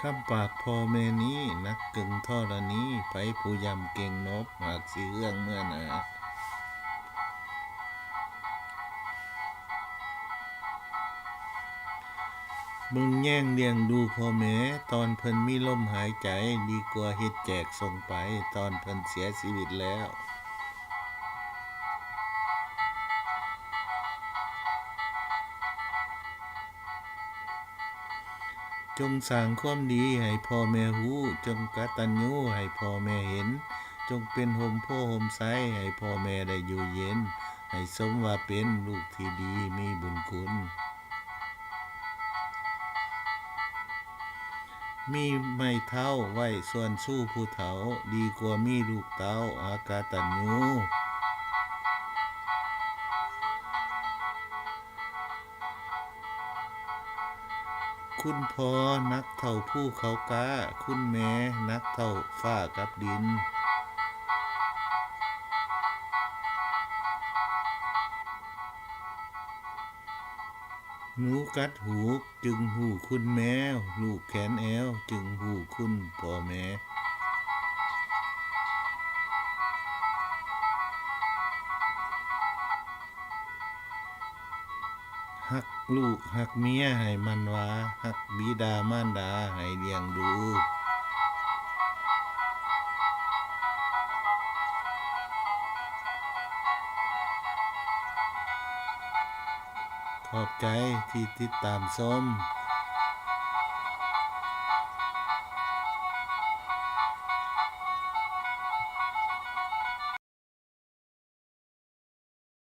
ຄຳປາກພໍ່ແມ່ນີ້ ໜັກເກິ່ງທໍລະນີ, ໃຜຜູ້ຢ້ຳເກັ່ງນົບ ຫາກຊິເຮືອງເມືອໜ້າ. ເບິ່ງແຍງລ້ຽງດູພໍ່ແມ່ ຕອນເພິ່ນມີລົມຫາຍໃຈ ດີກວ່າເຮັດແຈກສົ່ງໄປ ຕອນເພິ່ນເສຍຊີວິດແລ້ວ. ຈົ່ງສ້າງຄວາມດີໃຫ້ພໍ່ແມ່ຮູ້, ຈົ່ງກະຕັນຍູໃຫ້ພໍ່ແມ່ເຫັນ, ຈົ່ງເປັນຮົ່ມໂພຮົ່ມໄຊໃຫ້ພໍ່ແມ່ໄດ້ຢູ່ເຢັນ, ໃຫ້ສົມວ່າເປັນລູກທີ່ດີມີບຸນຄຸນ. ມີໄມ້ເທົ້າໄວ້ຊວນຊູຜູ້ເຖົ້າ ດີກວ່າມີລູກເຕົ້າອາກະຕັນຍູ. ຄຸນພໍ່ໜັກເທົ່າພູເຂົາກ້າ, ຄຸນແມ່ໜັກເທົ່າຟ້າກັບດິນ. ໜູກັດຫູກຈຶ່ງຮູ້ຄຸນແມວ, ລູກແຂນແອວຈຶ່ງຮູ້ຄຸນພໍ່ແມ່. ຮັກລູກຮັກເມຍໃຫ້ໝັ່ນວ່າ, ຮັກບິດາມານດາໃຫ້ລ້ຽງດູ. ຂອບໃຈທີ່ຕິດຕາມຊົມ.